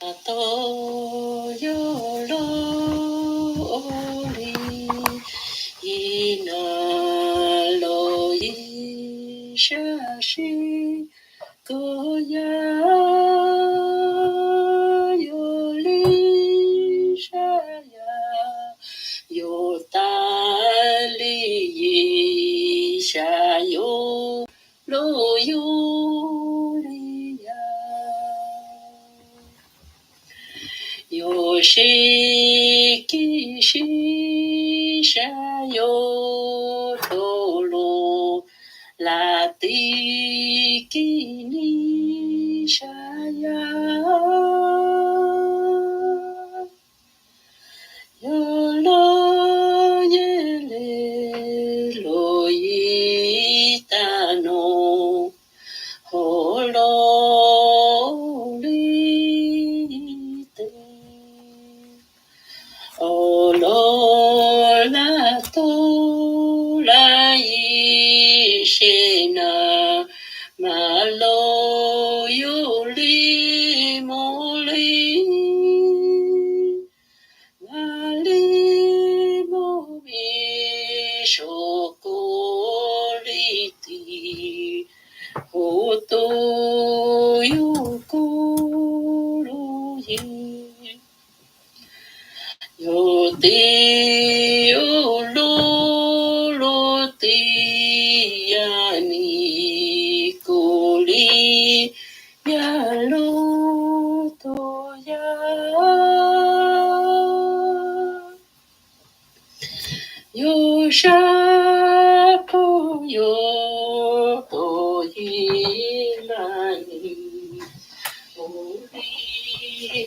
Tau yog los ua li yim no los yim sab sib kov yam, yog li sab yam yuav tas li yim sab yuav los yog li yam. Yuav sib kis sib sab yuav dhau los lam ti kis ni sab yam. Yog los yim li los yim tag no, ho los li yim tes, ho los laj tau laj yim seb na, mas los yog li mus li, mas li mus mi so kuv li ti, hu tu yug kuv lub yim. Yog ti yug lub, lub ti yam ni, kuv li yam lub tu yam. Yug sab puj yug puj yim laj ni, hu li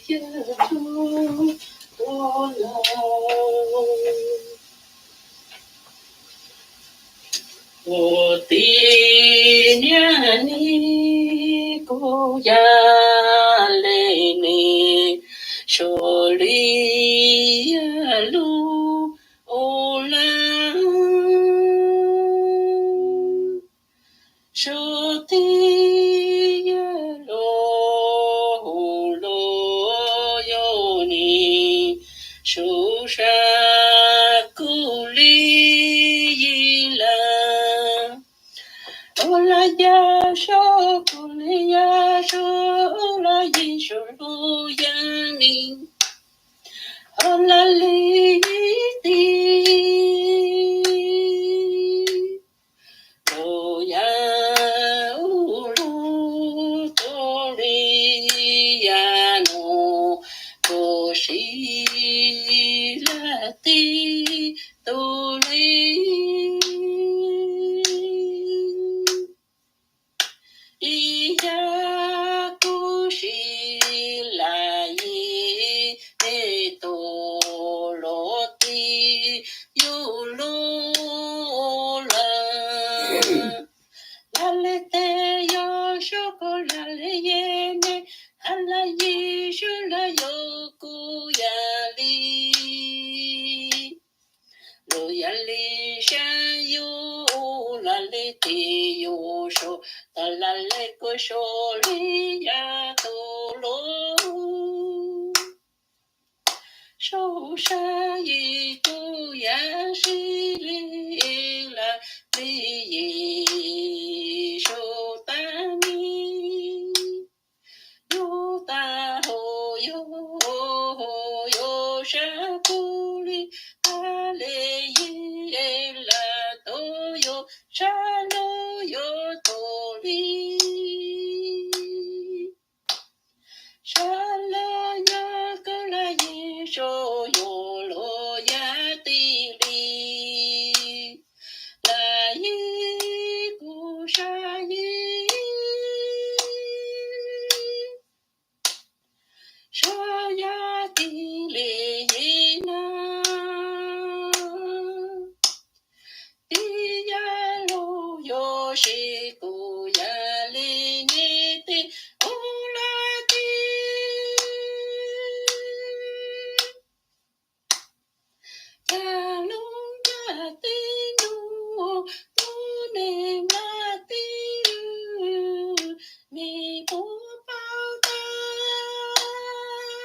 yam lub tu yam. Ua ti niaj ni kuv yam li ni, so li yam lub u laj. So ti yam lub hu los yog ni, so sab kuv li yim laj. Ua laj yam so kuv li yam so, ua laj yim so lub yam ni, ua laj li yim ti. Lub yam u lub tu li yam no, kuv sib laj ti tu li. Ib yam kuv sib laj yim tu los ti yug lub laj. Laj li tes yog so kuv laj li yim ne, ha laj yim so laj yog kuv yam li. Lub yam li sab yug laj li tes yug so, tas laj li kuv so li yam tu los. So sab yim kuv yam sib li laj li yim so tas ni. Yug tag ho yog, ho yog sab kuv li, tas li yim laj tau yog sab laj yog tu li. Sab laj yog kuv laj yim so yog lub yam ti li. Laj yim kuv sab yim so yam ti li yim na. Ti yam lub yog sib kuv yam li nyiaj ti u laj ti. Cas lub yam ti nus tu neeg laj ti, me puas paub tau.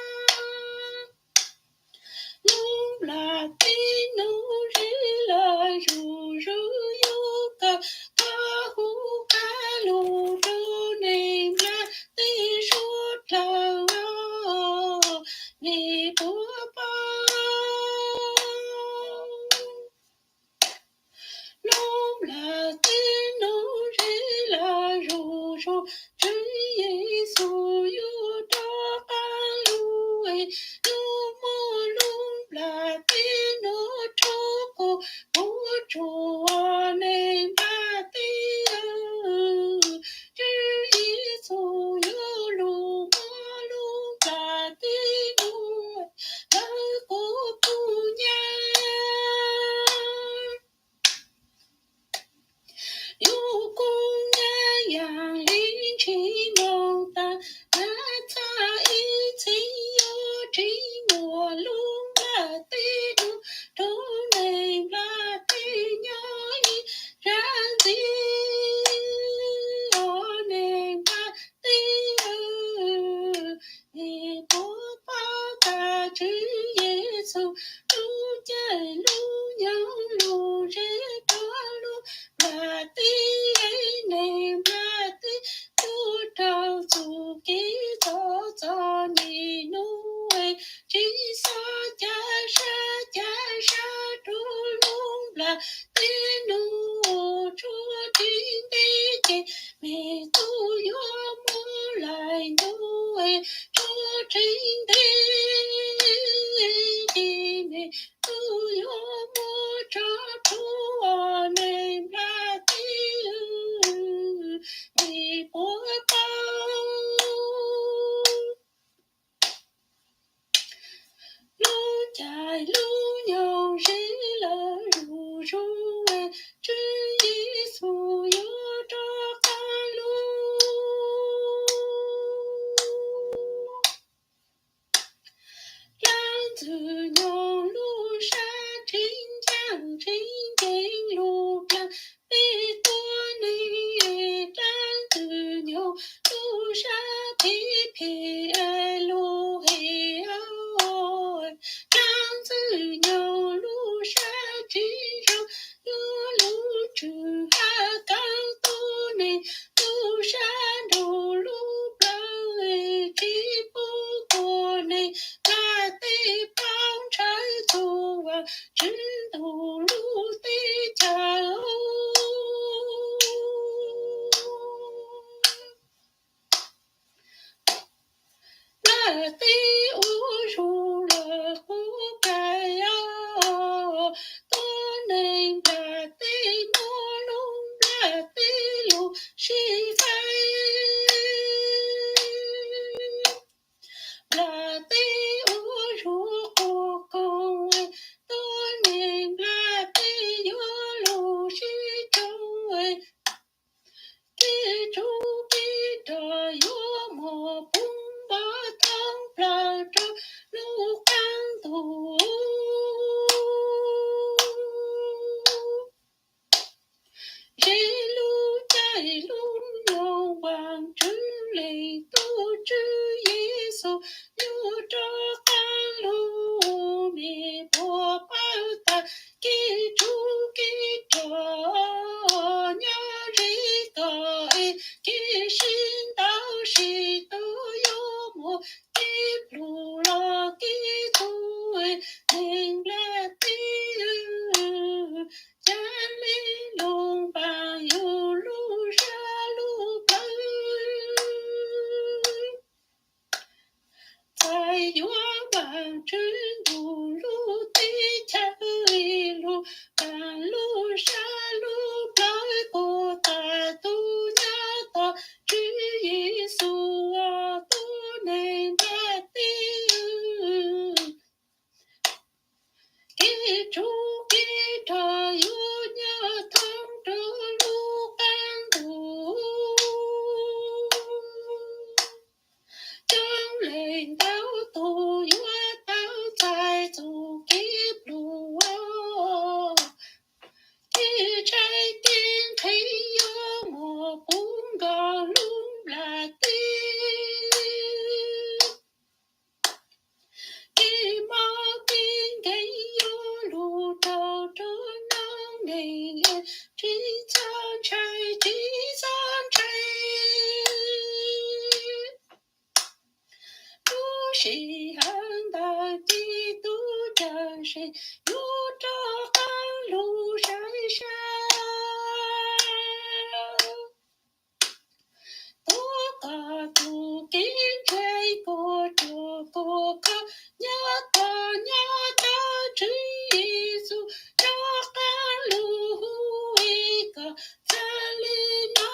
teb ua zug lawm quv kais os, tuab neeg nplaj teb muab lub nplaj teb lug sib faib. Nplaj teb ua zug quas koog, tuab neeg nplaj teb yuav lug sib raug. Kev tsub kev rog yuav muaj poob npov thoob plaws rau lub qaab ntuj. Ze lub caij lub nyoog Vaajtswv Leej Tub Tswv Yexus yuav rov qaab lug, mej puab paub tas kev tsub kev rog nyob ze koj es kev sib ntaus sib tua yuav muaj kev pluag los kev tuag. Neeg nplaj teb, ca le lug npaaj yug lub zag lub plawv. Txais yuav Vaajtswv ntuj lub teb chaws lug, npaaj lub zag lub plawv puag ta tug nyob tog Tswv Yexus tuab neeg nplaj teb. Kev tsub kev rog yuav nyob thoob rau lub qaab ntuj. Coob leej ntau tug yuav tau txais txuj kev pluag, kev ntshai kev nqhis yuav muaj puv nkaus lub nplaj teb. Kev mob kev nkeeg yuav lug raug rua noob neej, tsis txhob ntshai, tsis txhob ntshai. Lub sij hawm ntawd ces tub cawm seej yuav rov qaab lug saib sab, tuav koj txuj kev ntshai, koj ruam koj khov, nyob tog nyob tog Tswv Yexus rov qaab lug hu koj txhad le no.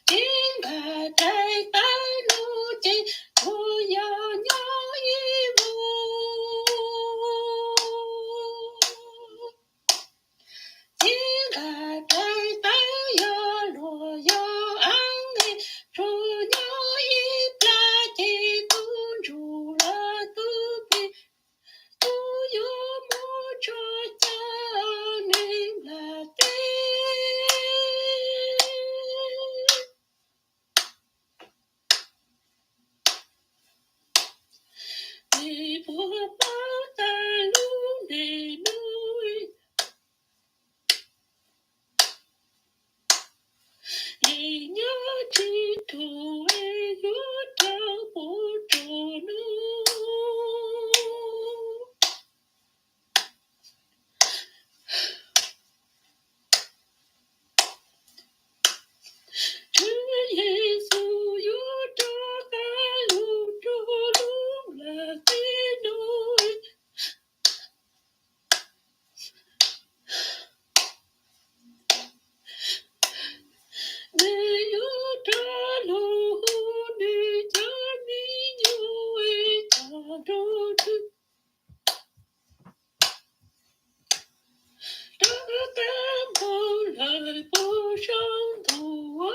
Kev nqag rais tawv nuav ces tsuas yog nyob ib vuag. Kev nqag rais tawv yog luag yog eeb, tsuas nyob ib plag ces tub ntsuj lawm tub plig, tub yuav muab tso cai neeg nplaj teb. Mej puab paub tas lub npe nuav, Leej nyob tsis tuag es yuav raug puab tsuam nuav. Tswv Yexus yuav rov qaab lug rua lub nplaj teb nuav. Nws yuav rov lug hu nws cov me nyuam es coj nrug Nws rov qab moog lawm puag saum ntuj.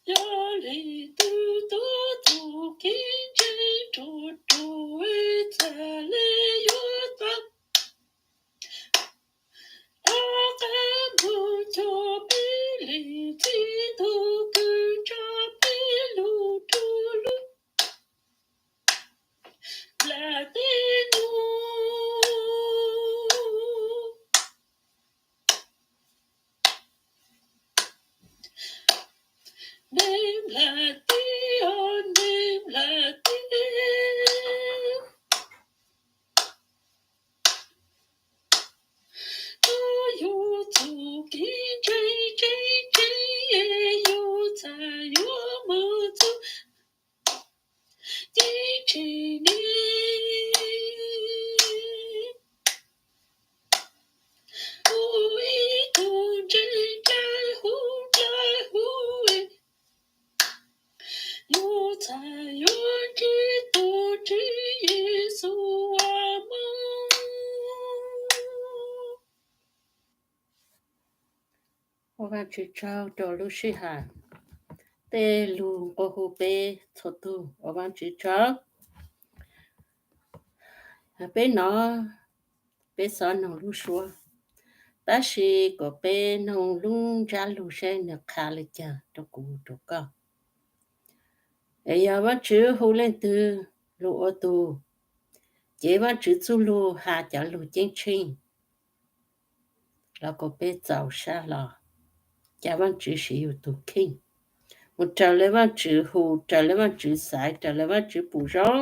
Yog leej twg tuav txuj kev ntseeg ruaj ruaj, txhad le yuav tau rov qab moog cuag peb leej Txiv Ntuj kws tso peb lug rua lub nplaj Yuav ntsib tus Tswv Yexus Moos. Ua Vajtswv tsaug rau lub sij hawm, tej lus nqua hu peb txhua tus. Ua Vajtswv tsaug, peb hnov, peb xob noog lub suab, tab sis kom peb noog lub ntsab lus seb nws qha li cas rau kuv rau koj. Es yog Vajtswv hu leej twg lug ua tug, ces Vajtswv txuj lug has cov lug ceeb tsheej los kom peb txaus sab hlo, cas Vajtswv siv yus tug kheej mus raws le Vajtswv hu, raws le Vajtswv xaiv, raws le Vajtswv pum zoo.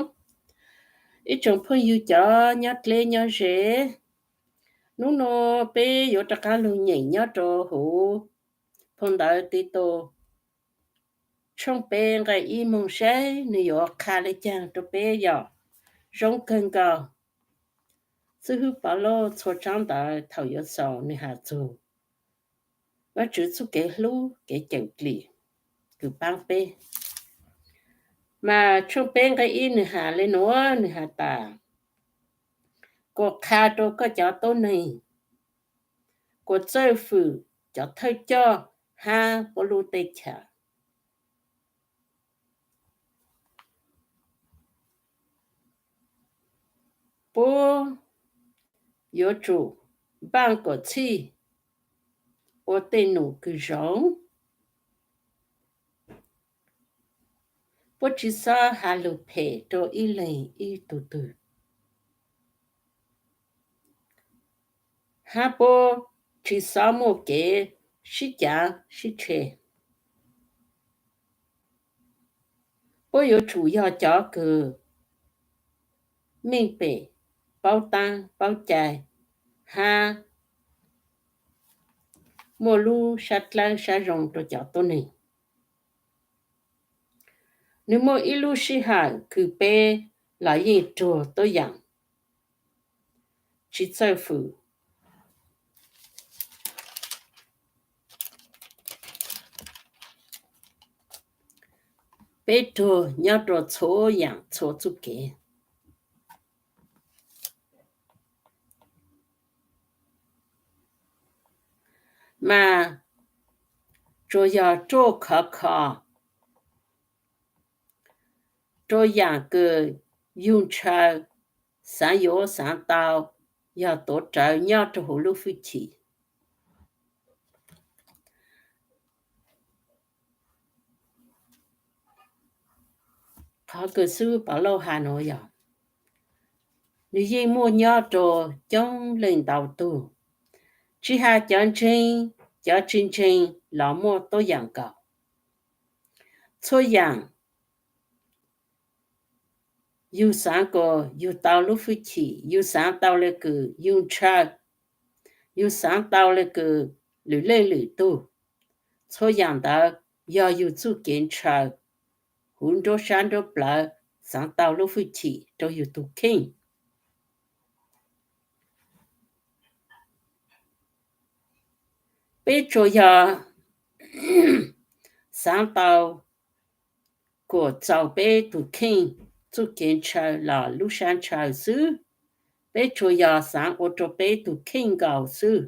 Ib tsoom phooj ywg cov nyob dleb nyob ze, hnub no peb yuav rov qab lug nyeem nyob rau huv phau ntawv Titus tshooj peb nqai ib moog seb nws yuav qha le caag rau peb yom. Zoo kawg nkaus, xib hwb Pov Lauj txhua tsaab ntawv thaum yuav xaus nws has txug Vajtswv txuj kev hlub kev cawm dlim kws paab peb. Mas tshooj peb nqai ib nws has le nuav, nws has tas, kuas qha rau koj cov tuab neeg, kuas txawj fwm cov thawj coj hab puab lub teb chaws. Puab yuav tsum npaaj kom txhij, ua tej num kws zoo. Puab tsi xob has lug phem rau ib leeg ib tug twg, hab puab tsi xob muaj kev sib caav sib tshe. Puab yuav tsum yog cov kws meej pem, paub taab paub cai, hab muaj lub sab dlawb sab zoo rau cov tuab neeg. Nwg muaj ib lub sij hawm kws peb los yeej ruag tuab yaam, tsi txawj fwm. Peb ruag nyob rua txhua yaam txhua txuj kev. Mas tsuas yog ruaj khov kho rua yaam kws yug ntshaw, xaav yuav xaav tau, yog tuav rawv nyob rua huv lub fwj chim. Qhov kws xib hwb Pov Lauj has nuav yog, nwg yeej muaj nyob rua coob leej ntau tug, tsi has cov ntseeg, cov tsi ntseeg los muaj tuab yaam nkaus. Txhua yaam yug xaav kuas yug tau lub fwj chim, yug xaav tau le kws yug ntshaw, yug xaav tau le kws lwm leej lwm tug, txhua yaam ntawd yog yug txuj kev ntshaw huv nruab sab nruab plawv, xaav tau lub fwj chim rua yug tug kheej. Peb tsuas yog xaav tau kuas txaus peb tug kheej txuj kev ntshaw los lub sab ntshaw xwb. Peb tsuas yog xaav ua rua peb tug kheej nkaus xwb.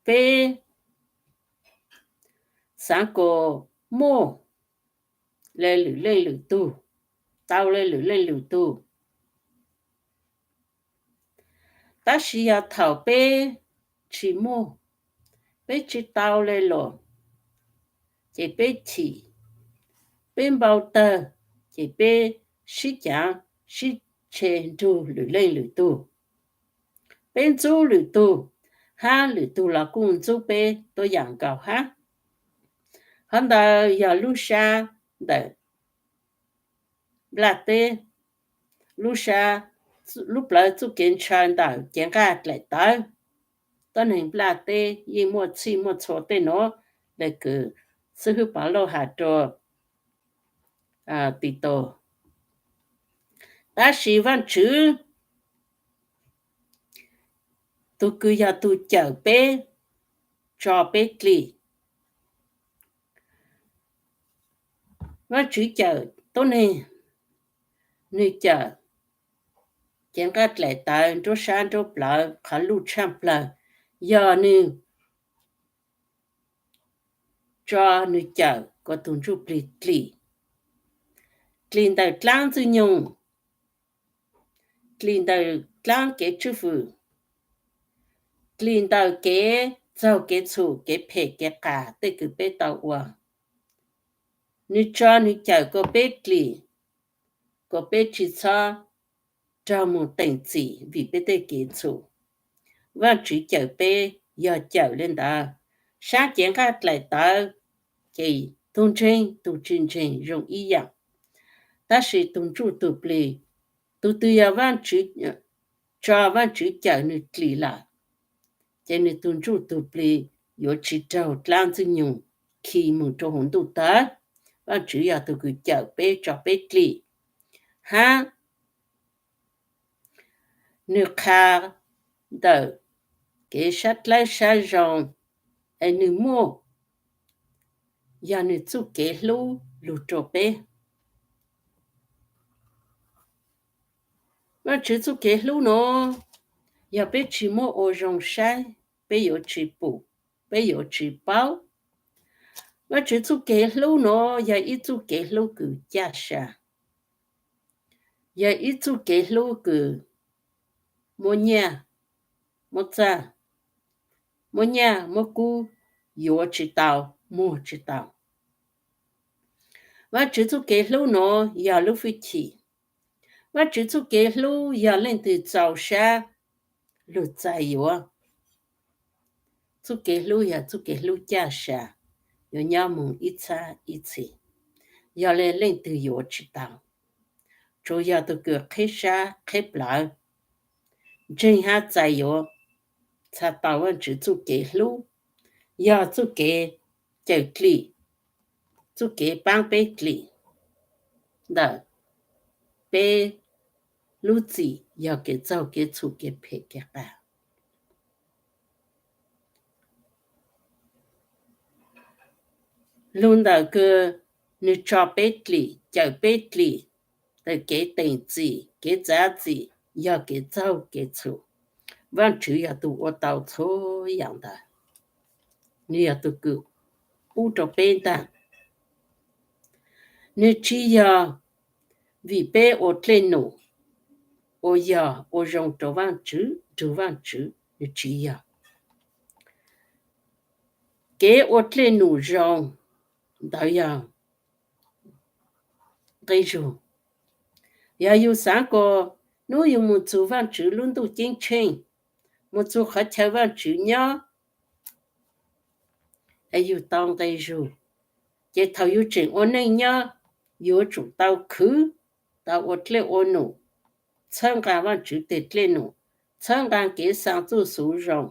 Peb xaav kuas muaj le lwm leej lwm tug, tau le lwm leej lwm tug. Tab sis yog thaum peb tsi muaj, peb tsi tau le los, ces peb chim, peb npau tawg, ces peb sib caav sib tshe nrug lwm leej lwm tug. Peb ntxub lwm tug, hab lwm tug los kuj ntxub peb tuab yaam nkaus hab. Qhov ntawd yog lub sab ntawm nplaj teb, lub sab, lub plawv txuj kev ntshaw ntawm cev nqaj dlaim tawv. Tuab neeg nplaj teb yeej muaj txhij muaj txhua tej nuav le kws xib hwb Pov Lauj has rua Titus. Tab sis Vaajtswv, tug kws yog tug cawm peb, tso peb dlim, Vaajtswv cawm tuab neeg, nwg cawm cev nqaij dlaim tawv nruab sab nruab plawv, qhov luj tshaaj plawg yog nwg tso nwg cawm kuas tug ntsuj plig dlim. Dlim ntawm dlaab ntxwg nyoog, dlim ntawm dlaab kev tswj fwm, dlim ntawm kev txaug kev txhum kev phem kev qas tej kws peb tau ua. Nwg tso nwg cawm kuas peb dlim, kuas peb tsi txhob raug moog teem txim vim peb tej kev txhum. Vaajtswv cawm peb yog cawm le ntawd. Saab cev nqaij dlaim tawv, ces tug ntseeg tug tsi ntseeg zoo ib yaam. Tab sis tug ntsuj tug plig, tug twg yog Vaajtswv, tso Vaajtswv cawm nwg dlim lawm, ces nwg tug ntsuj tug plig yuav tsi raug dlaab ntxwg nyoog khi moog rua huv ntuj tawv. Vaajtswv yog tug kws cawm peb tso peb dlim, hab nwg qha ntawm kev sab dlawb sab zoo, es nwg muaj, yog nwg txuj kev hlub lug rua peb. Vaajtswv txuj kev hlub nuav, yog peb tsi muab ua zoo saib, peb yuav tsi pum, peb yuav tsi paub. Vaajtswv txuj kev hlub nuav yog ib txuj kev hlub kws caj sa, yog ib txuj kev hlub kws muab nyaj muab txag, muab nyaj muab kub yuav tsi tau, muag tsi tau. Vaajtswv txuj kev hlub nuav yog lub fwj chim. Vaajtswv txuj kev hlub yog leej twg txaus sab lug txais yuav. Txuj kev hlub yog txuj kev hlub caj sa, yuav nyob moog ib txhab ib txhis, yog le leej twg yuav tsi tau, tsuas yog tug kws qheb sab qheb plawv ntseeg hab txais yuav, txhaj tau Vaajtswv txuj kev hlub, yog txuj kev cawm dlim, txuj kev paab peb dlim ntawm peb lub txim yog kev txaug kev txhum kev phem kev qas. Lug ntawm kws nwg tso peb dlim, cawm peb dlim, tawm kev teem txim, kev txav txim, yog kev txaug kev txhum. Vaajtswv yog tug ua tau txhua yaam ntawd, nwg yog tug kws pub rua peb ntaag. Nwg tsi yog vim peb ua dlej num, ua yog ua zoo rua Vaajtswv, nrug Vaajtswv, nwg tsi yog. Kev ua dlej num zoo ntawd yog nqe zug. Yog yug xaav kuas nub yug moog txug Vaajtswv lub ntuj ceeb tsheej, moog txug qhov chaw Vaajtswv nyob, es yug tau nqe zug, ces thaum yug tseem ua neej nyob, yuav tsum tau khwv, tau ua dlej ua num, txhawb nqaa Vaajtswv teg dlej num, txhawb nqaa kev xaa txuj xuv zoo,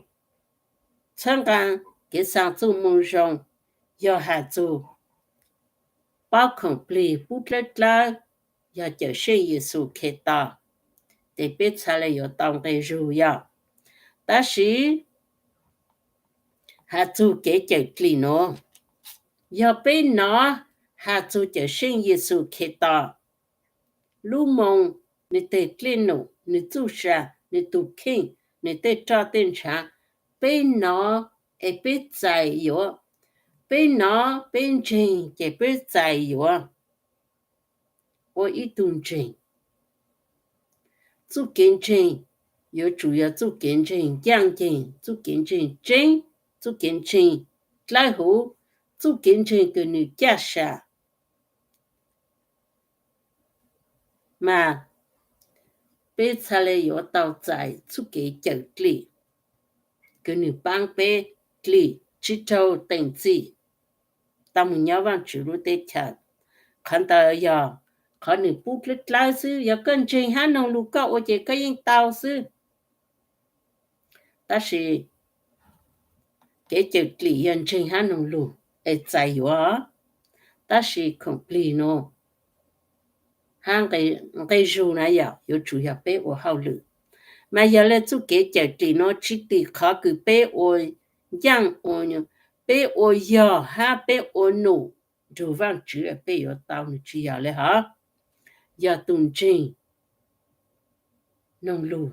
txhawb nqaa kev xaa txuj moo zoo, yog has txug paub khoom plig pub dlawb dlawb, yog Cawmseej Yexus Khetos, ces peb txhaj le yuav tau nqe zug yog. Tab sis has txug kev cawm dlim nuav, yog peb nov has txug Cawmseej Yexus Khetos lub moo, nwg teg dlej num, nwg txuj sa, nwg tug kheej, nwg tej roj tej ntshav, peb nov es peb txais yuav. Peb nov peb ntseeg ces peb txais yuav ua ib tug ntseeg. Txuj kev ntseeg yuav tsum yog txuj kev ntseeg ncaaj nceeg, txuj kev ntseeg tseeb, txuj kev ntseeg dlawb huv, txuj kev ntseeg kws nwg caj sa, mas peb txhaj le yuav tau txais txuj kev cawm dlim kws nwg paab peb dlim tsi raug teem txim tau moog nyob Vaajtswv lub teb chaws. Qhov ntawd yog qhov nwg pub dlawb dlawb xwb, yog koj ntseeg hab noog lug koj ua ces koj yeej tau xwb. Tab sis kev cawm dlim yog ntseeg hab noog lug es txais yuav. Tab sis khoom plig nuav hab nqe zug na yog yuav tsum yog peb ua hauj lwm. Mas yog le txuj kev cawm dlim nuav tsi tim qhov kws peb ua ncaaj, peb ua yog hab peb ua num, nrug Vaajtswv peb yuav tau, nwg tsi yog le hov. Yog tug ntseeg noog lug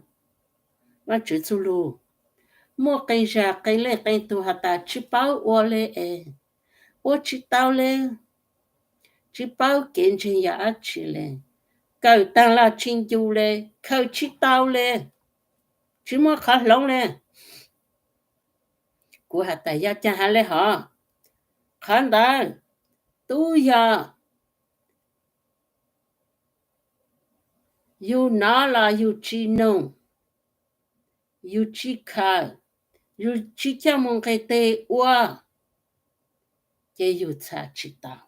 Vaajtswv txuj lug. Muaj qee zag qee leej qee tug has tas tsi paub ua le es, ua tsi tau le, tsi paub kev ntseeg yog dlaab tsi le, kawm taag los tsi ncu le, khaws tsi tau le, tsi muaj qhov hloov le. Kuv has tas yog caag has le hov, qhov ntawd tub yog yug nov los yug tsi noog, yug tsi khaws, yug tsi coj moog nqeg teg ua, ces yug txha tsi tau.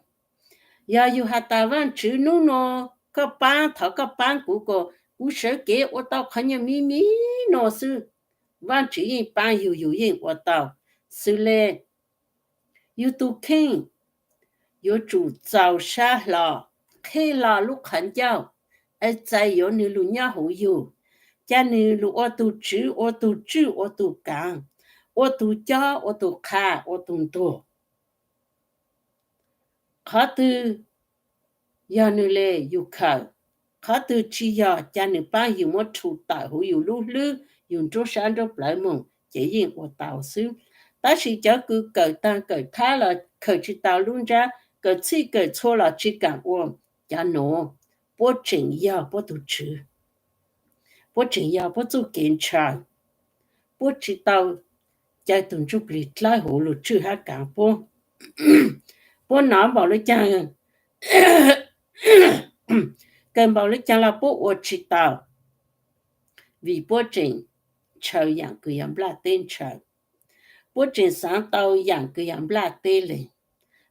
Yog yug has tas Vaajtswv nub nua koj paab, thov koj paab kuv kom kuv sawv kev ua tau qhov nyuag miv miv nua xwb, Vaajtswv yeej paab yug, yug yeej ua tau xwb le. Yug tug kheej yuav tsum txaus sab hlo, qheb hlo lub qhov ncauj, es txais yuav nwg lug nyob huv yug, ca nwg lug ua tug tswv, ua tug tswj, ua tug kaav, ua tug cob, ua tug qha, ua tug ntuag. Qhov twg yog nwg le yug khaws, qhov twg tsi yog ca nwg paab yug muab rhu tawm huv yug lub hlwb, yug nruab sab nruab plawv moog ces yeej ua tau xwb. Tab sis cov kws kawm taag kawm thab los khaws tsi tau lub ntsab, kawm txhij kawm txhua los tsi kaam ua, cov nuav puab tseem yog puab tug tswv, puab tseem yog puab txuj kev ntshaw, puab tsi tau ca tug ntsuj plig dlawb huv lug tswj hab kaav puab. Puab nov npaum le caag, kawm npaum le caag los puab ua tsi tau, vim puab tseem ntshaw yaam kws yog nplaj teb ntshaw, puab tseem xaav tau yaam kws yog nplaj teb le,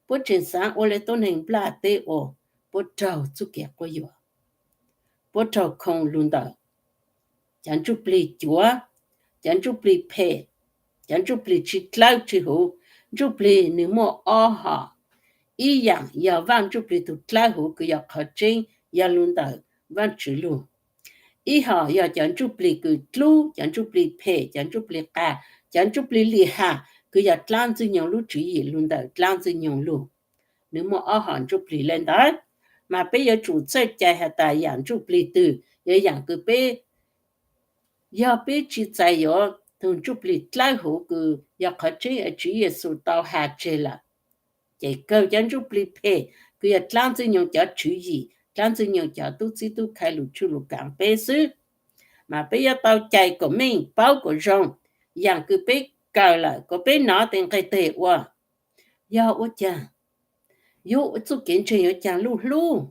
puab tseem xaav ua le tuab neeg nplaj teb ua, puab raug txuj kev quab yuam, puab raug khoo lug ntawm cov ntsuj plig cuav, cov ntsuj plig phem, cov ntsuj plig tsi dlawb tsi huv. Ntsuj plig nwg muaj ob hom, ib yaam yog Vaaj Ntsuj Plig tug dlawb huv kws yog qhov tseeb, yog lug ntawm Vaajtswv lug. Ib hom yog cov ntsuj plig kws dlub, cov ntsuj plig phem, cov ntsuj plig qas, cov ntsuj plig lim ham kws yog dlaab Ntxwg Nyoog lub tswv yim lug ntawm dlaab Ntxwg Nyoog lug. Nwg muaj ob hom ntsuj plig le ntawd, mas peb yuav tsum txawj cai has tas yaam ntsuj plig twg yog yaam kws peb, yog peb tsi txais yuav tug ntsuj plig dlawb huv kws yog qhov tseeb es Tswv Yexus tau has tseg lawm, ces kawg cov ntsuj plig phem kws yog dlaab Ntxwg Nyoog cov tswv yim, dlaab Ntxwg Nyoog cov tub txib tub khai lug tswj lug kaav peb xwb. Mas peb yuav tau cai kom meej, paub kom zoo, yaam kws peb kawm lawm kom peb nov tes nqeg teg ua. Yog ua caag yuav txuj kev ntseeg yuav caag luj hlub?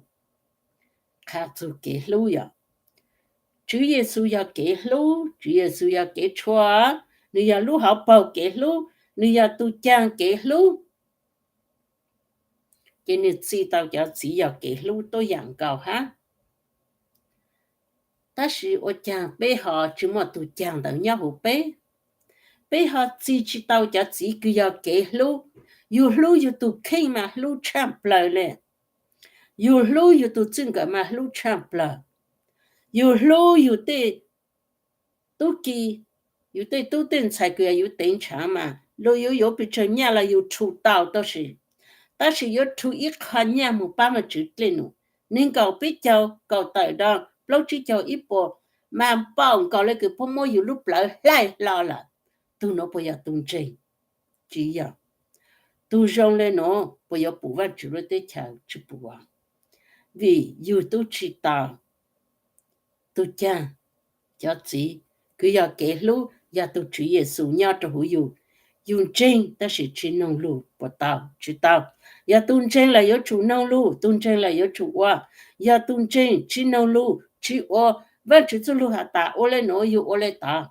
Qha txug kev hlub yog, Tswv Yexus yog kev hlub, Tswv Yexus yog kev tshua, nwg yog lub hauv paug kev hlub, nwg yog tug caag kev hlub, ces nwg txi tau cov txiv yog kev hlub tuab yaam nkaus hab. Tab sis ua caag peb ho tsi muaj tug caag ntawd nyob huv peb? Peb ho txi tsi tau cov txiv kws yog kev hlub. Yug hlub yug tug kheej mas hlub tshaaj plawg le. Yug hlub yug tug txij nkawm mas hlub tshaaj plawg. Yug hlub yug tej tub ki, yug tej tub tej ntxhais kws yug teev nrhav mas luag yuav yuav pes tsawg nyaj los yug rhu tau tau sis, tab sis yuav rhu ib qho nyaj moog paab Vaajtswv dlej num. Neeg nkaum peb caug kaum tawm do plaub tsib caug ib puas, mas npaum nkaus le kws puab muab yug lub plawv hlais hlo lawm. Tug nuav puas yog tug ntseeg? Tsi yog. Tug zoo le nuav puas yuav pum Vaajtswv lub teb chaws? Tsi pum. Vim yug tub tsi tau tug caag, cov txiv kws yog kev hlub, yog tug Tswv Yexus nyob rua huv yug. Yug ntseeg tab sis tsi noog lug puas tau? Tsi tau. Yog tug ntseeg lawm yuav tsum noog lug, tug ntseeg lawm yuav tsum ua. Yog tug ntseeg tsi noog lug tsi ua, Vaajtswv txuj lug has tas ua le nuav yug ua le tod.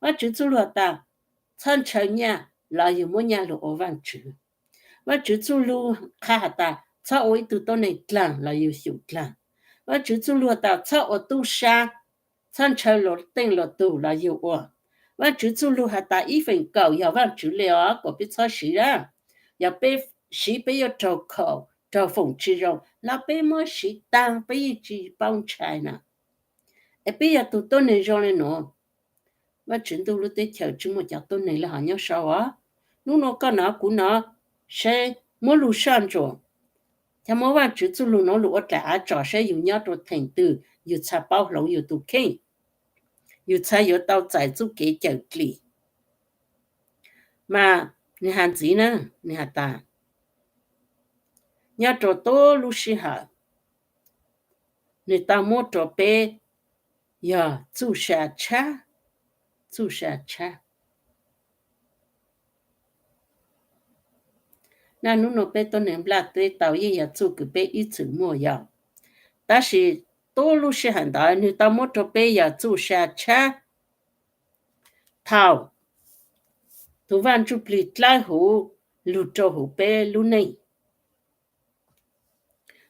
Vaajtswv txuj lug has tas txhob ntshaw nyaj los yug muab nyaj lug ua vaajtswv. Vaajtswv txuj lug qha has tas txhob ua ib tug tuab neeg dlaag los yug xyum dlaag. Vaajtswv txuj lug has tas txhob ua tub sab, txhob ntshaw luas teej luas tug los yug ua. Vaajtswv txuj lug has tas ib feem kaum yog vaajtswv le os, kom peb txhob siv lawm. Yog peb siv peb yuav raug khaum raug foom tsi zoo los peb muab siv taag peb yeej tsi paub ntshai na. Es peb yog tug tuab neeg zoo le nuav, Vaajtswv ntuj lub teb chaws tsi muaj cov tuab neeg le hov nyob sau os. Nub nua koj nov kuv nov, saib muab lug soj ntsuam, Cas muab Vajtswv txuj lug nuav lug ua dlaim av tso saib yug nyob rua theem twg, yug txhaj paub hloov yug tug kheej, yug txhaj yuav tau txais txuj kev cawm dlim. Mas nwg has ntxiv na, nwg has tas, nyob rua tub lub sij hawm, nwg tau muab rua peb yog txuj sa tshab, txuj sa tshab. Na nub nua peb tuab neeg nplaj teb tau yeej yog txuj kws peb ib txwm muaj yog, tab sis tub lub sij hawm ntawd nwg tau muab rua peb yog txuj sa tshab. Thaum tug Vaaj Ntsuj Plig dlawb huv lug rua huv peb lub neej,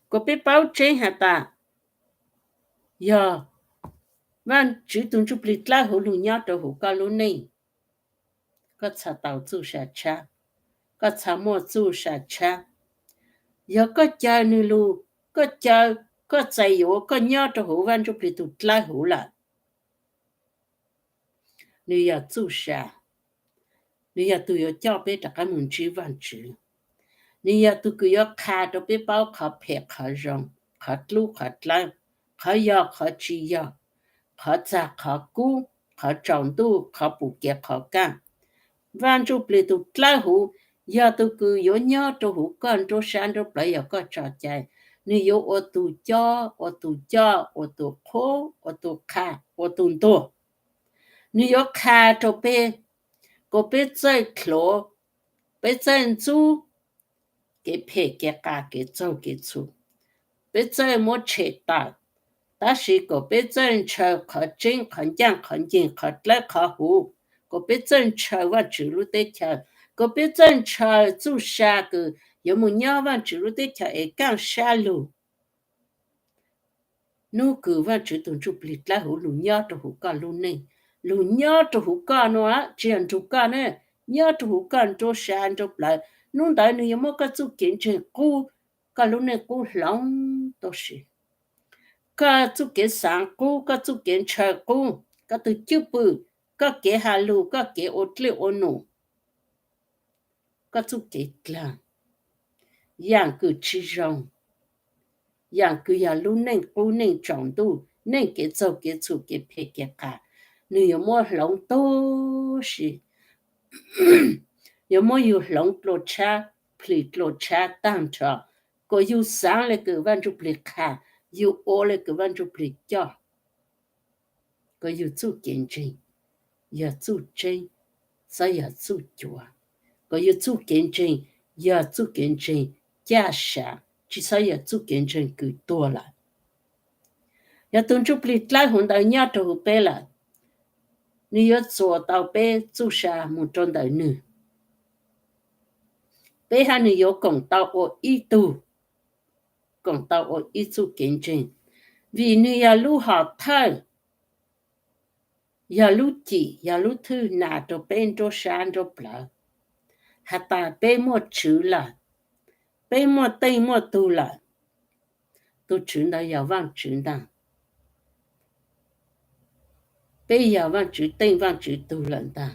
kuas peb paub tseeb has tas, yog Vaajtswv tug Ntsuj Plig dlawb huv lug nyob rua huv koj lub neej, koj txhaj tau txuj sa tshab, koj txhaj muaj txuj sa tshab. Yog koj caw nwg lug, koj caw, koj txais yuav koj nyob rua huv Vaaj Ntsuj Plig tug dlawb huv lawm, nwg yog txuj sa, nwg yog tug yuav coj peb rov qab moog ntsib Vaajtswv. Nwg yog tug kws yuav qha rua peb paub qhov phem qhov zoo, qhov dlub qhov dlawb, qhov yog qhov tsi yog, qhov txag qhov kub, qhov tsaus ntuj, qhov pum kev qhov kaaj. Vaaj Ntsuj Plig tug dlawb huv yog tug kws yuav nyob rua huv koj nruab sab nruab plawv yog koj tso cai. Nwg yuav ua tug cob, ua tug coj, ua tug qhuab, ua tug qha, ua tug ntuag. Nwg yuav qha rua peb, kuas peb txawj dlhuav, peb txawj ntxub kev phem kev qas kev txaug kev txhum, peb txawj muab tshem tawm, tab sis kuas peb txawj ntshaw qhov tseeb qhov ncaaj qhov nceeg qhov dlawb qhov huv, kuas peb txawj ntshaw Vaajtswv lub teb chaws, kuas peb txawj ntshaw txuj sa kws yuav moog nyob Vaajtswv lub teb chaws es kaaj sab lug. Nub kws Vaajtswv tug Ntsuj Plig dlawb huv lug nyob rua huv koj lub neej, lug nyob rua huv koj nua, tsi yog nrug koj ne, nyob rua huv koj nruab sab nruab plawv, nub ntawd nwg yuav muab koj txuj kev ntseeg qub, koj lub neej qub hloov tau si. Koj txuj kev xaav qub, koj txuj kev ntshaw qub, koj tug cwj pwm, koj kev has lug, koj kev ua dlej ua num, koj txuj kev dlaag, yaam kws tsi zoo, yaam kws yog lub neej qub neej tsaus ntuj, neej kev txaug kev txhum kev phem kev qas, nwg yuav muab hloov tub si, yuav muab yug hloov dlua tshab, plhis dlua tshab taag nrho, kuas yug xaav le kws Vaaj Ntsuj Plig qha, yug ua le kws Vaaj Ntsuj Plig coj, kuas yug txuj kev ntseeg yog txuj tseeb, txhob yog txuj cuav, kuas yug txuj kev ntseeg yog txuj kev ntseeg caj sav, tsi txhob yog txuj kev ntseeg kws tuag lawm. Yog tug Ntsuj Plig dlawb huv ntawd nyob rua huv peb lawm, nwg yuav txuas tau peb txuj sa moog rua ntawm nwg. Peb hab nwg yuav koom tau ua ib tug, koom tau ua ib txuj kev ntseeg, vim nwg yog lub hom thawj, yog lub cim, yog lub thwj nas rua peb nruab sab nruab plawv, has tas peb muaj tswv lawm, peb muaj teej muaj tug lawm. Tug tswv ntawd yog Vaajtswv ntaag. Peb yog Vaajtswv teej Vaajtswv tug lawm ntaag.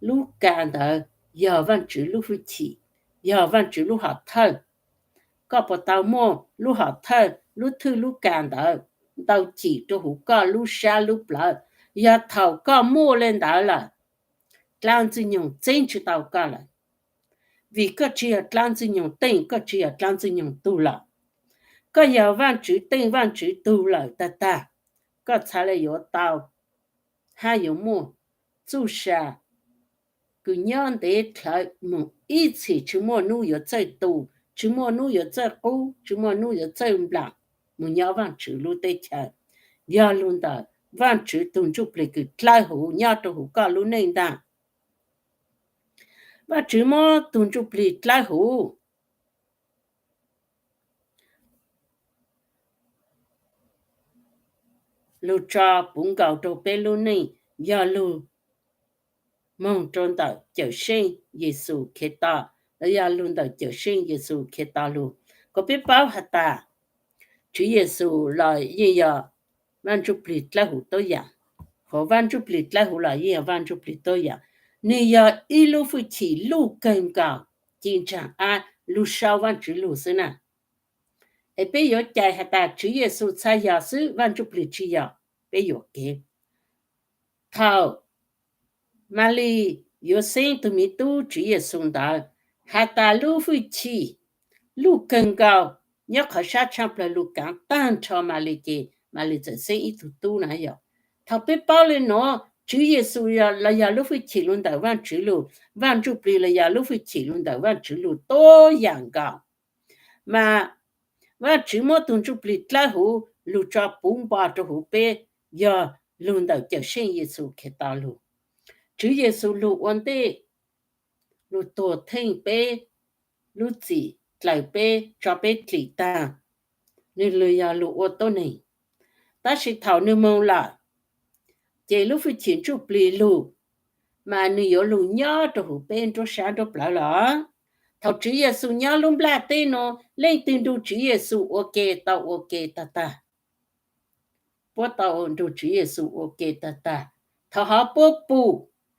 Lub kas ntawd yog Vaajtswv lub hwj chim, yog Vaajtswv lub hom thawj. Koj puas tau muaj lub hom thawj, lub thwj lub kas ntawd ntau cim rua huv koj lub sab lub plawv? Yog thaum koj muaj le ntawd lawm, dlaab Ntxwg Nyoog txeeb tsi tau koj lawm, vim koj tsi yog dlaab Ntxwg Nyoog teej, koj tsi yog dlaab Ntxwg Nyoog tug lawm. Koj yog Vaajtswv teej Vaajtswv tug lawm tag tag, koj txhad le yuav tau hab yuav muaj txuj sa kws nyob ntev dlhawv moog ib txhis tsi muaj nub yuav txawj tu, tsi muaj nub yuav txawj qub, tsi muaj nub yuav txawj nplaam moog nyob Vaajtswv lub teb chaws. Yog lug ntawm Vaajtswv tug Ntsuj Plig kws dlawb huv nyob rua huv koj lub neej ntaag. Vaajtswv muab tug Ntsuj Plig dlawb huv lug tso puv nkaus rua peb lub neej, yog lug moog rua ntawm Cawm Seej Yexus Khetos, los yog lug ntawm Cawm Seej Yexus Khetos lug. Kuas peb paub has tas, Tswv Yexus los yeej yog Vaaj Ntsuj Plig dlawb huv tuab yaam, hov Vaaj Ntsuj Plig dlawb huv los yeej yog Vaaj Ntsuj Plig tuab yaam. Nwg yog ib lub hwj chim luj kawg nkaus, ci ntsaag ab lug sau Vaajtswv lug xwb na. Es peb yuav cais has tas Tswv Yexus txhaj yog xwb, Vaj Ntsujplig tsis yog, peb yuam kev. Thaum Malis yuav xeeb tug miv tub Tswv Yexus ntawd, has tas lub hwj chim luj kawg nkaus nyob qhov sab tshaaj plawg lug kaav taag nrho Malis ces Malis txawm xeeb ib tug tub na yog. Thaum peb paub le nuav Tswv Yexus los yog lub hwj chim lug ntawm Vaj Ntsujplig lug, Vaj Ntsujplig los yog lub hwj chim lug ntawm Vaj Ntsujplig lug tuab yaam nkaus. Mas Vaj Ntsujplig muab tug Ntsujplig dlawb huv lug tso puv npo rua huv peb, yog lug ntawm Cawmseej Yexus Khetos lug. Tswv Yexus lug ua ntej, lug tuag theej peb lub txim, dlaws peb, tso peb dlim taag, nwg lug yog lug ua tuab neeg. Tab sis thaum nwg moog lawm, ces lub hwj chim Ntsujplig lug, mas nwg yuav lug nyob rua huv peb nruab sab nruab plawv los. Thaum Tswv Yexus nyob lub nplaj teb nuav, leej twg nrug Tswv Yexus ua ke tau ua ke tag tag. Puab tau nrug Tswv Yexus ua ke tag tag. Thaum hov puab pum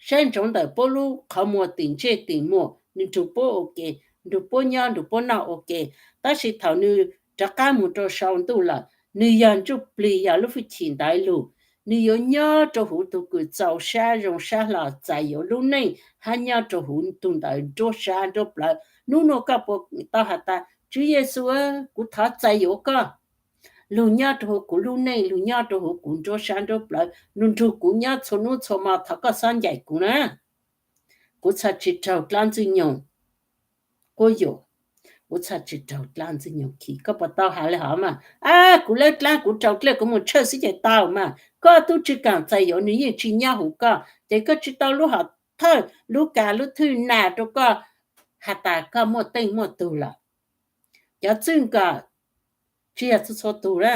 saib ntsoov ntawm puab lub qhov muag tim ntsej tim muag, nwg nrug puab ua ke, nrug puab nyob nrug puab noj ua ke. Tab sis thaum nwg rov qaab moog rua sau ntuj lawm, nwg yog Ntsujplig yog lub hwj chim ntawd lug, nwg yuav nyob rua huv tug kws txaus sab zoo sab hlo txais yuav lub neej hab nyob rua huv tug ntawd nruab sab nruab plawv. Nub nuav koj puas tau has tas, Tswv Yexus, kuv thov txais yuav koj lug nyob rua huv kuv lub neej, lug nyob rua huv kuv nruab sab nruab plawv, lug nrug kuv nyob txhua nub txhua mo, thov koj xob ncaim kuv na. Kuv txhaj tsi raug dlaab ntxwg nyoog quab yuam, kuv txhaj tsi raug dlaab ntxwg nyoog khi. Koj puas tau has le hov mas, a, kuv lawb dlaab kuv raug dlej kuv moog tshawj xwb ces tau mas, koj tub tsi kaam txais yuav nwg yeej tsi nyob huv koj, ces koj tsi tau lub hom thawj lub kas lub thwj nam rua koj has tas koj muaj teej muaj tug lawm. Cov txwj nkawm tsi yog txhua txhua tug na.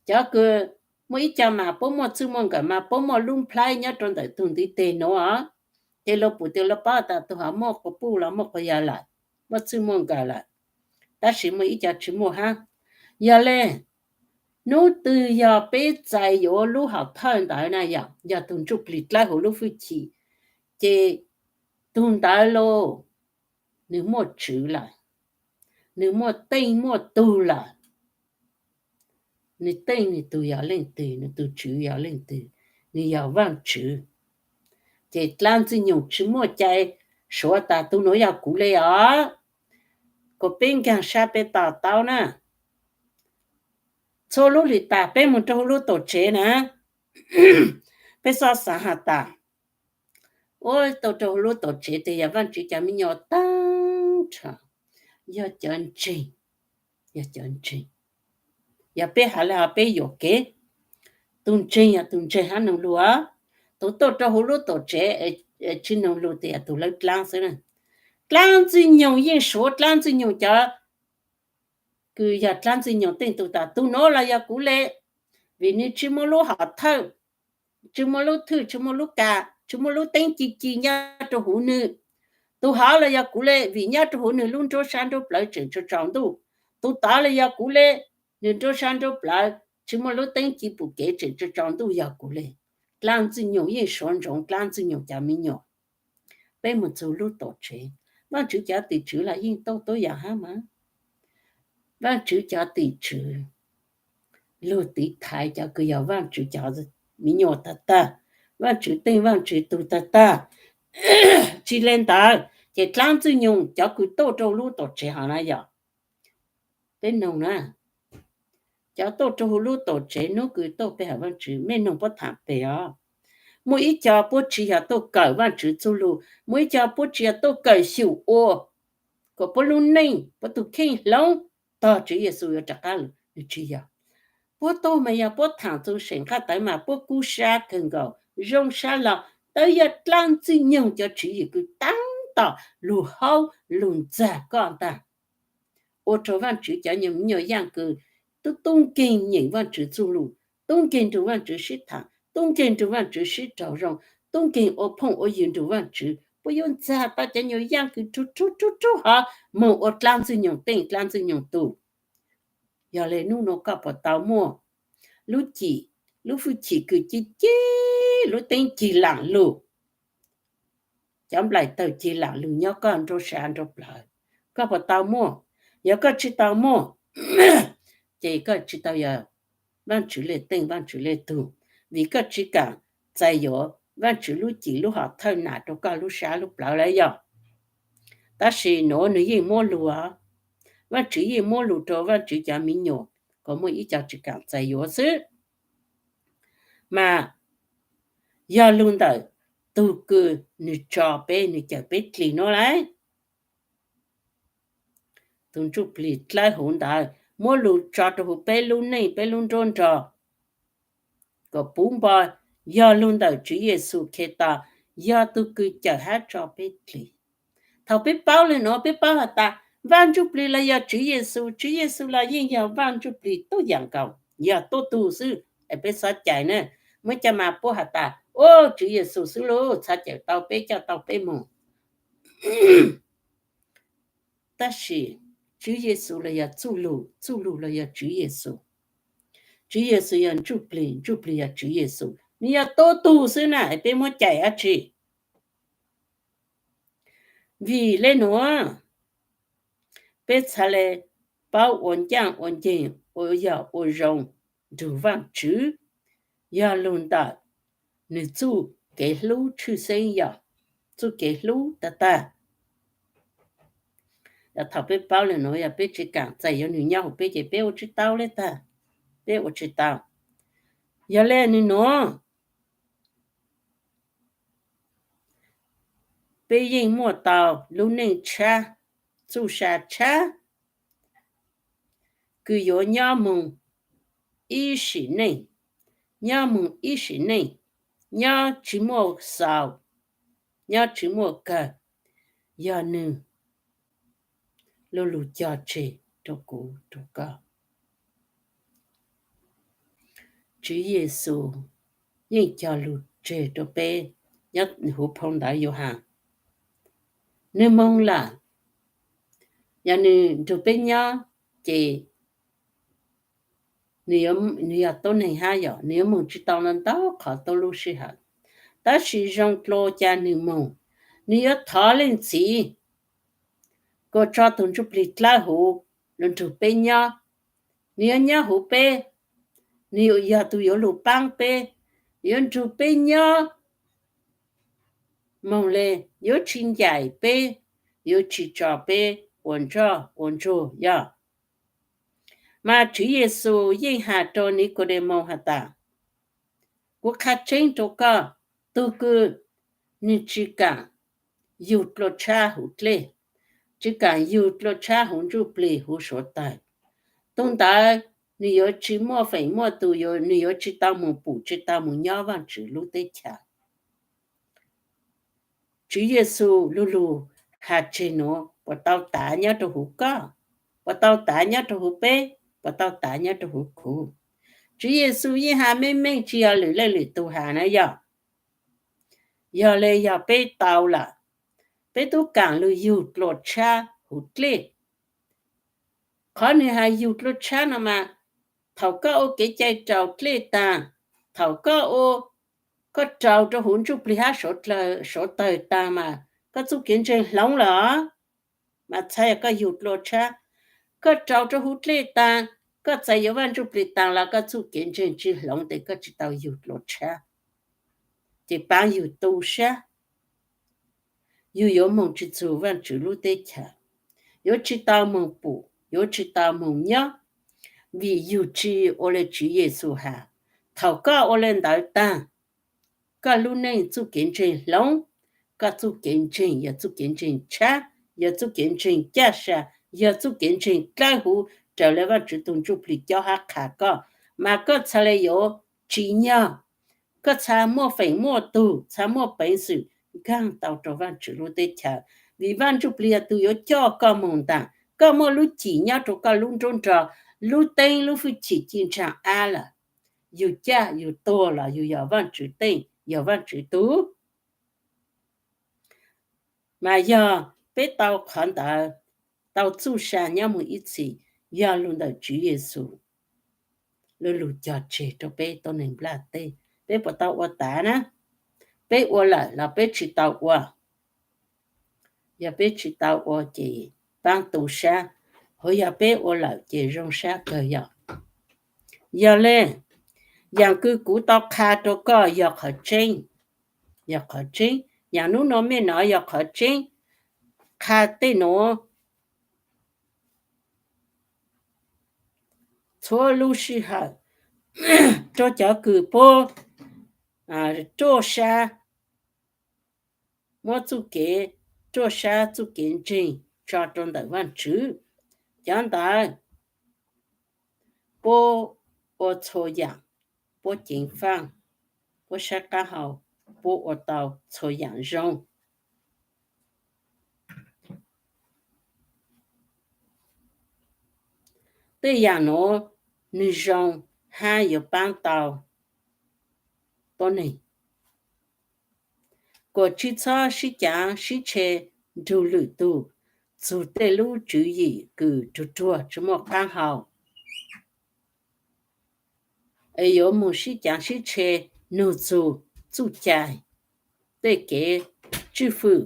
Cov kws muaj ib co mas puab muaj txwj muaj nkawm mas puab muaj lub nplhaib nyob rua ntawm tug ntiv teg nuav, ces luag pum tias luag paub tas tug hov muaj quas puj los muaj quas yawg lawm, muaj txwj muaj nkawm lawm. Tab sis muaj ib co tsi muaj hab. Yog le, nub twg yog peb txais yuav lub hom thawj ntawd na yog, yog tug Ntsujplig dlawb huv lub hwj chim, ces tug ntawd los nwg muaj tswv lawm, nwg muaj teej muaj tug lawm. Nwg teej nwg tug yog leej twg, nwg tug tswv yog leej twg? Nwg yog Vaajtswv. Ces dlaab ntxwg nyoog tsi muaj cai suav tas tug nuav yog kuv le os. Kuas peb nkaag sab peb to taub na. Txhua lub hlis tas peb moog rua huv lub tuam tsev na, peb xob xaav has tas, ua tau rua huv lub tuam tsev tes yog Vaajtswv cov me nyuam taag nrho, yog cov ntseeg, yog cov ntseeg. Yog peb has le hov peb yuam kev. Tug ntseeg yog tug ntseeg hab noog lug, tug tuaj rua huv lub tuam tsev tsi noog lug tes yog tug lawb dlaab xwb na. Dlaab ntxwg nyoog yeej suav dlaab ntxwg nyoog cov kws yog dlaab ntxwg nyoog teej tug tas tug nuav los yog kuv le, vim nwg tsi muaj lub hom thawj, tsi muaj lub thwj, tsi muaj lub kas, tsi muaj lub teeb ci ci nyob rua huv nwg. Tug hov los yog kuv le, vim nyob rua huv nwg lub nruab sab nruab plawv tseem tsaus tsaus ntuj. Tug tod los yog kuv le, nwg nruab sab nruab plawv tsi muaj lub teeb ci pum kev tseem tsaus tsaus ntuj yog kuv le. Dlaab ntxwg nyoog yeej suav ntsoov dlaab ntxwg nyoog cov me nyuam. Peb moog txug lub tuam tsev, Vaajtswv cov tim tswv los yeej tau tuab yaam hab mas. Vaajtswv cov tim tswv lug tiv thaiv cov kws yog Vaajtswv cov me nyuam tag tag, Vaajtswv teej Vaajtswv tug tag tag. Tsi le ntawd ces dlaab ntxwg nyoog cov kws tuaj rua lub tuam tsev hov na yog, peb noog na, cov tuaj rua huv lub tuam tsev nub kws tuaj pe hawm Vaajtswv mej noog puab thaam peg os. Muaj ib co puab tsi yog tuaj kawm Vaajtswv txuj lug, muaj ib co puab tsi yog tuaj kawm xyum ua kom puab lub neej puab tug kheej hloov tog Tswv Yexus yuav rov qaab lug, nwg tsi yog. Puab tuaj mas yog puab thaam txug seem nqaj tawv mas puab kub sab kawg nkaus zoo sab los, tab yog dlaab ntxwg nyoog cov tswv yim kws taab tom lug haub lug ntxag koj ntag. Ua rua Vaajtswv cov nyuam me nyuam yaaj kws tub tub nkeeg nyeem Vaajtswv txuj lug, tub nkeeg nrug Vaajtswv sib thaam, tub nkeeg nrug Vaajtswv sib raug zoo, tub nkeeg ua phooj ua ywg nrug Vaajtswv, puab yuav ntxag tau cov nyuam yaaj kws rug rug rug rug hov moog ua dlaab ntxwg nyoog teej dlaab ntxwg nyoog tug. Yog le nub nuav koj puas tau muaj lub cim, lub hwj chim kws ci ci, lub teeb cig laam lug, cov nplaim tawg cig laam lug nyob koj nruab sab nruab plawv? Koj puas tau muaj? Yog koj tsi tau muaj, ces koj tsis tau yog Vaajtswv le teej, Vaajtswv le tug, vim koj tsis kaam txais yuav Vaajtswv lub cim lub hom thawj nam rau koj lub sab lub plawv lawm yog. Tab sis nuav nwg yeej muab lug, Vaajtswv yeej muab lug rau Vaajtswv cov miv nyuam kom muaj ib co tsis kaam txais yuav xwb. Mas yog lug ntawm tug kws nwg tso peb, nwg cawm peb dlig nuav lawm. Tug ntsuj plig dlawb huv ntawd muab lug tso rau huv peb lub neej, peb lub nruab nrog kom puv npo, yog lug ntawm Tswv Yexus Khetos, yog tug kws cawm hab tso peb dlig. Thaum peb paub le nuav peb paub has tas Vaaj Ntsuj Plig los yog Tswv Yexus, Tswv Yexus los yeej yog Vaaj Ntsuj Plig tuab yaam nkaus, yog tuab tug xwb es peb txhob cais na. Muaj cov mas puab has tas, u, Tswv Yexus xwb lauj, txhob cawm tau peb, coj tau peb moog. Tab sis Tswv Yexus los yog txuj lug, txuj lug los yog Tswv Yexus. Tswv Yexus yog Ntsuj Plig, Ntsuj Plig yog Tswv Yexus, nwg yog tuab tug xwb na, peb muab cais dab tsi? Vim le nuav peb txhad le paub ua ncaaj ua nceeg, ua yog ua zoo nrug Vaajtswv, yog lug ntawm nwg txuj kev hlub tshwj xeeb, yog txuj kev hlub tag tag. Yog thaum peb paub le nuav yog peb tsis kaam txais yuav nwg nyob huv peb ces peb ua tsis tau le tag, peb ua tsis tau. Yog le nwg nuav peb yeej muaj tau lub neej tshab, txuj sa tshab kws yuav nyob moog ib sim neej, nyob moog ib sim neej, nyob tsis muaj xaus, nyob tsis muaj kawg, yog nwg lu lug cog tseg rau kuv rau koj. Tswv Yexus yeej cog lug tseg rau peb nyob huv phau ntawv Yauhas. Nwg moog lawm, yog nwg nrug peb nyob ces nwg yog tuab neeg hab yog nwg yuav moog tsis tau ntau qhov tuab lub sij hawm. Tab sis zoo dlua cas nwg moog, nwg yuav thov Leej Txiv kuas tso tug Ntsuj Plig dlawb huv lug nrug peb nyob. Nwg yuav nyob huv peb, nwg yog tug yuav lug paab peb, yuav nrug peb nyob moog le, yuav tsis ncaim peb, yuav tsis tso peb ua ntsoj ua ntsuag yog. Mas Tswv Yexus yeej has rau Nikaudemoos has tas, kuv qha tseeb rau koj, tug kws nwg tsis kaam yug dlua tshab huv dlej, tsis kaam yug dlua tshab huv Ntsuj Plig huv suav tawg, tug ntawd nwg yuav tsis muaj feem muaj tus, nwg yuav tsis tau moog pum, tsis tau moog nyob Vaajtswv lub teb chaws. Tswv Yexus lu lug has tseg nuav puas tau tav nyob rau huv koj, puas tau tav nyob rau huv peb, puas tau tav nyob rau huv kuv? Tswv Yexus yeej has meej meej, tsis yog lwm leej lwm tug has na yog. Yog le yog peb tau lawm, peb tub kaam lug yug dlua tshab huv dlej. Qhov nwg has yug dlua tshab no mas, thaum koj ua kev cai raus dlej taag, thaum koj ua, koj raug rau huv Ntsuj Plig hab suav tawg taag mas koj txuj kev ntseeg hloov lawm, mas txhais yog koj yug dlua tshab. Koj raug rau huv dlej taag, koj txais yuav Vaaj Ntsuj Plig taag los koj txuj kev ntseeg tsis hloov tes koj tsis tau yug dlua tshab. Ces paab yug tu sab, yug yuav moog tsis txug Vaajtswv lub teb chaws, yuav tsis tau moog pum, yuav tsis tau moog nyob, vim yug tsis ua le Tswv Yexus has. Thaum koj ua le ntawd taag, koj lub neej txuj kev ntseeg hloov, koj txuj kev ntseeg yog txuj kev ntseeg tshab, yog txuj kev ntseeg caj sa, yog txuj kev ntseeg dlawb huv raws le Vaajtswv tug Ntsuj Plig cob hab qha koj, mas koj txhad le yuav tsim nyog, koj txhad muaj feem muaj tug, txhad muaj peev xwm nkaag tau rau Vaajtswv lub teb chaws, vim Vaaj Ntsuj Plig yog tug yuav coj koj moog ntaag. Koj muaj lub cim nyob rau koj lub nruab nrog, lub teeb lub hwj chim ci ntsaag ab lawm. Yug caj yug tuag los yug yog Vaajtswv teej, yog Vaajtswv tug. Mas yog peb tau qhov ntawd, tau txuj sa nyob moog ib txhis, yog lug ntawm Tswv Yexus lu lug cog tseg rau peb tuab neeg nplaj teb. Peb puas tau ua tav na? Peb ua lawm los peb tsis tau ua? Yog peb tsis tau ua ces paab tu sab, hos yog peb ua lawm ces zoo sab kawg yog. Yog le, yaam kws kuv tau qha rua koj yog qhov tseeb, yog qhov tseeb. Yaam nub nua mej nov yog qhov tseeb. Qha tej nuav txhua lub sij hawm rua cov kws puab ruaj sab, muab txuj kev ruaj sab txuj kev ntseeg tso rua ntawm Vaajtswv. Cov ntawd puab ua txhua yaam, puab ceev faaj, puab saib qaab hau, puab ua tau txhua yaam zoo. Tej yaam nuav nwg zoo hab yuav paab tau tuab neeg. Kuas tsi txhob sib caav sib tshe nrug lwm tug txug tej lub tswv yim kws ruag ruag tsi muaj qaab hau, es yuav moog sib caav sib tshe nug txug txuj cai, tej kev tswj fwm.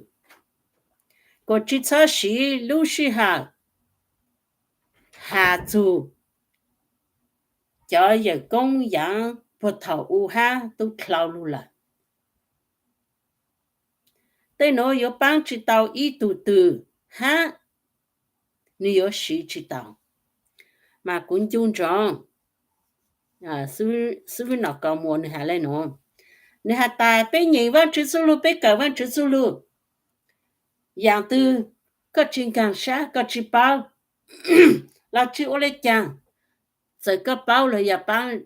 Kuas tsi txhob siv lub sij hawm has txug cov yawm koob yaav puag thaum u hab tub dlhau lug lawm. Tej nuav yuav paab tsi tau ib tug twg hab nwg yuav siv tsi tau. Mas kuv ncu ntsoov xwb, Nom Kaus Muas nwg has le nuav, nwg has tas peb nyeem Vaajtswv txuj lug, peb kawm Vaajtswv txuj lug, yaam twg koj tsi nkaag sab, koj tsi paub los tsi ua le caag, txawm koj paub los yog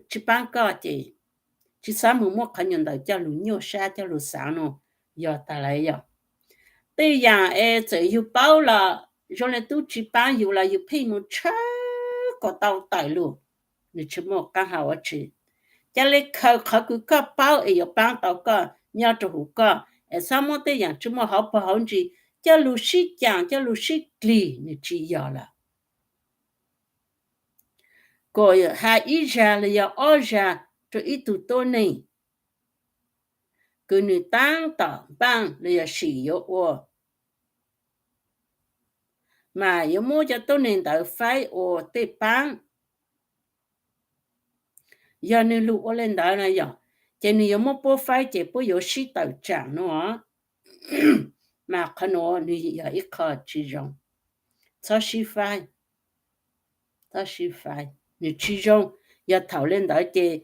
tsi paab koj ces tsi xaav moog muab qhov nyuas ntawd coj lug nyuaj sab coj lug xaav nuav, yog tas lawm yog. Tej yaam es txawm yug paub los zoo le tub tsi paab yug los yug pheej moog tshawb kom tau tawm lug, nwg tsi muaj qaab hau dlaab tsi. Ca le khaws qhov kws koj paub es yuav paab tau koj nyob rua huv koj, es txhob muab tej yaam tsi muaj hauv paug hauv ntsis coj lug sib caam coj lug sib dlig, nwg tsi yog lawm. Kuas has ib zag los yog ob zag rua ib tug tuab neeg kws nwg taab tom npaaj los yog sim yuav ua, mas yuav muab cov tuab neeg ntawd faib ua tej paab. Yog nwg lug ua le ntawd na yog, ces nwg yuav muab puab faib ces puab yuav sib tawm tsaam nuav. Mas qhov nuav nwg yog ib qho tsi zoo. Txhob sib faib, txhob sib faib, nwg tsi zoo. Yog thaum le ntawd ces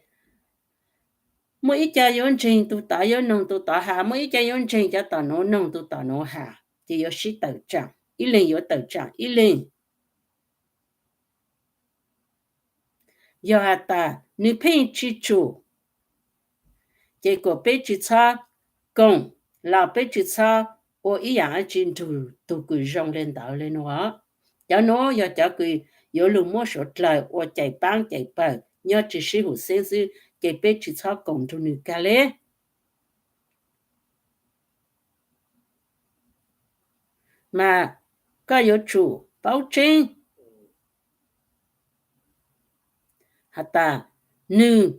muaj ib co yuav ntseeg tug tod yuav noog tug tod has, muaj ib co yuav ntseeg cov tom nuav noog tug tom nuav has, ces yuav sib tawm tsaam, ib leeg yuav tawm tsaam ib leeg. Yog has tas nwg pheej tsi tsum, ces kuas peb tsi txhob koom los peb tsi txhob ua ib yaam dlaab tsi nrug tug kws zoo le ntawd le nuav. Cov nuav yog cov kws yuav lug muab suav dlawg ua cais paab cais pawg nyob tsi sib hum xeeb xwb, ces peb tsi txhob koom nrug nwg kag le. Mas koj yuav tsum paub tseeb has tas nwg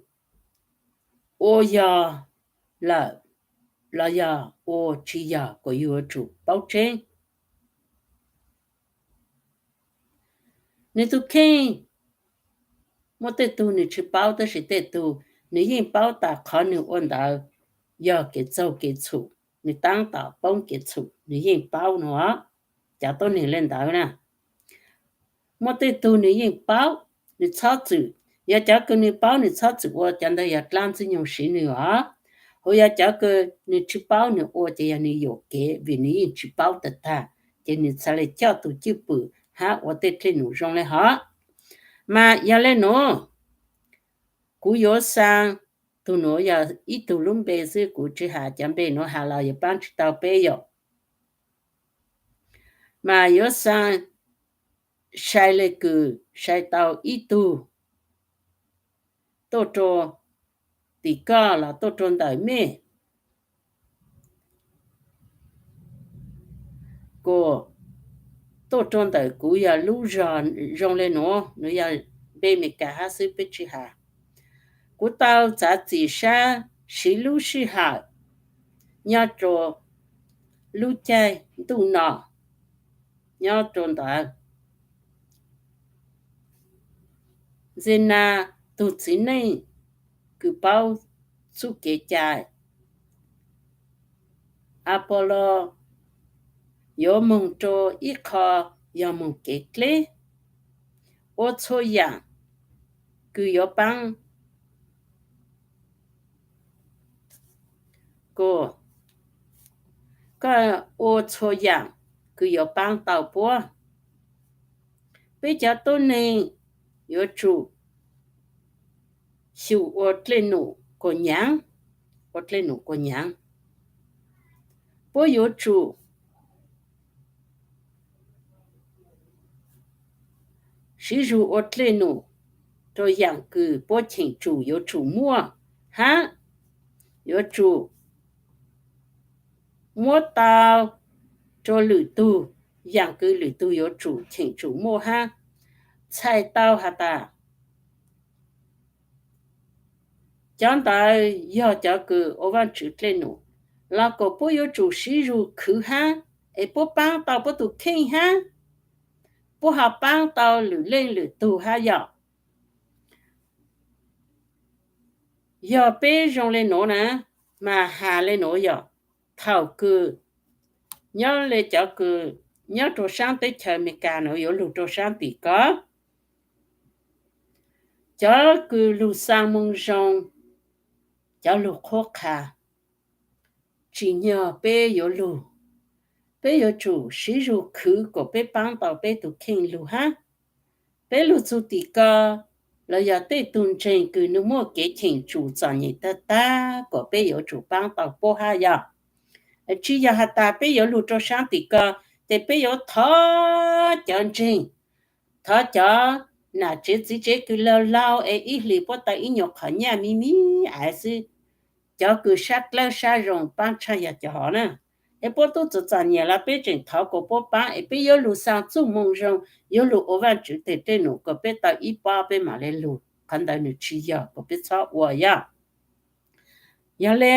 ua yog lawm los yog ua tsi yog, kuas yug yuav tsum paub tseeb. Nwg tug kheej, muaj tej tug nwg tsi paub, tab sis tej tug nwg yeej paub tas qhov nwg ua ntawd yog kev txaug kev txhum, nwg taab tom poob kev txhum nwg yeej paub nuav. Cov tuab neeg le ntawd na, muaj tej tug nwg yeej paub, nwg txhob txwm, yog cov kws nwg paub nwg txhob txwm ua, cov ntawd yog dlaab ntxwg nyoog siv nwg os. Hos yog cov kws nwg tsi paub nwg ua ces yog nwg yuam kev vim nwg yeej tsi paub tag tag, ces nwg txhad le coj tug cwj pwm hab ua tej dlej num zoo le hov. Mas yog le nuav, kuv yuav xaa, tug nuav yog ib tug lub npe xwb, kuv tsi has cov npe nuav has los yuav paab tsi tau peb yom. Mas yuav xaa sai le kws sai tau ib tug tuaj rua tim koj los tuaj rua ntawm mej, kuas tuaj rua ntawm kuv yog lub zog zoo le nuav, nuav yog npe Meskas hab xwb peb tsi has. Kuv tau txav txim sab siv lub sij hawm nyob rua lub caij ntuj no nyob rua ntawd. Nce na tug txiv neej kws paub txuj kev cai. Apolog yuav moog rua ib qho yog moog kev dleb, ua txhua yaam kws yuav paab, koj ua txhua yaam kws yuav paab tau puab. Peb cov tuab neeg yuav tsum xyum ua dlej num kuas nyaav, ua dlej num kuas nyaav. Puab yuav tsum siv zug ua dlej num rua yaam kws puab cheem tsum yuav tsum muaj hab yuav tsum muab tau rua lwm tug yaam kws lwm tug yuav tsum cheem tsum muaj hab. Txhais tau has tas cov ntawd yog cov kws ua Vaajtswv dlej num, los kuas puab yuav tsum siv zug khwv hab, es puab paab tau puab tug kheej hab, puab ho paab tau lwm leej lwm tug hab yom. Yog peb zoo le nuav na, mas has le nuav yog thaum kws nyob le cov kws nyob rua saab teb chaws Amelikas nuav yuav lug rua saab tim ko, cov kws lug xaa moo zoo, cov lug qhuab qha, tsim nyog peb yuav lug, peb yuav tsum siv zug khwv kuas peb paab tau peb tug kheej lug hab. Peb lug txug tim ko, los yog tej tug ntseeg kws nwg muaj kev cheem tsum txom nyem tag tag kuas peb yuav tsum paab tau puab hab yog. Tsi yog has tas peb yuav lug rua saab tim ko, tes peb yuav thov cov ntseeg, thov cov nam tsev txiv tsev kws laug laug es ib hlis puab tau ib nyuag qhov nyaj mi mi aiv xwb, cov kws sab dlawb sab zoo paab tshaj yog cov hov na. Es puab tub txom txom nyem los peb tseem thov kuas puab paab, es peb yuav lug xaa txuj moo zoo, yuav lug ua Vaajtswv teg dlej num kuas peb tau ib pob peb mam le lug. Qhov ntawd nwg tsi yog, kuas peb txhob ua yog. Yog le,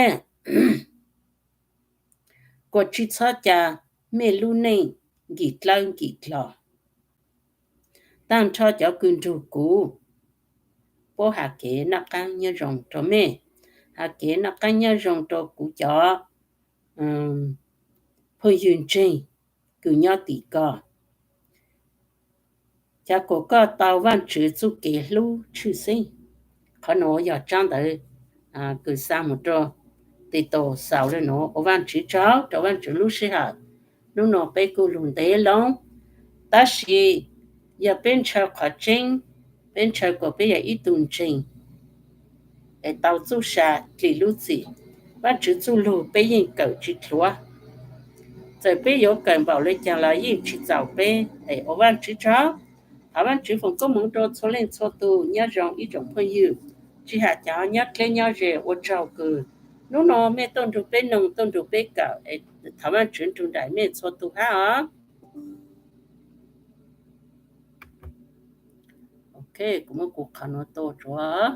kuas tsi txhob ca mej lub neej nkim dlawb nkim dlo. Taag nrho cov kws nrug kuv, puab has kev noj qaab nyob zoo rua mej, has kev noj qaab nyob zoo rua kuv cov phooj ywg ntseeg kws nyob tim ko. Ca kuas koj tau Vaajtswv txuj kev hlub tshwj xeeb. Qhov nuav yog tsaab ntawv kws xaa moog rua, tes tau xaus le nuav, ua Vaajtswv tsaug rua Vaajtswv lub sij hawm. Nub nua peb kuj lug ntev loo, tab sis yog peb ntshaw qhov tseeb, peb ntshaw kuas peb yog ib tug ntseeg es tau txuj sa dlim lub txim, Vaajtswv txuj lug peb yeej kawm tsi dlhuav. Txawm peb yuav kawm npaum le caag los yeej tsi txaus peb, es ua Vaajtswv tsaug. Thov Vaajtswv foom koob moov rua txhua leej txhua tug. Nyob zoo ib tsoom phooj ywg, tsi has cov nyob dleb nyob ze, ua tsaug kws nub nua mej tuaj nrug peb noog, tuaj nrug peb kawm, es thov Vaajtswv nrug nraim mej txhua tug hab os. Ok, kuv muab kuv qhov nuav tua tsuav.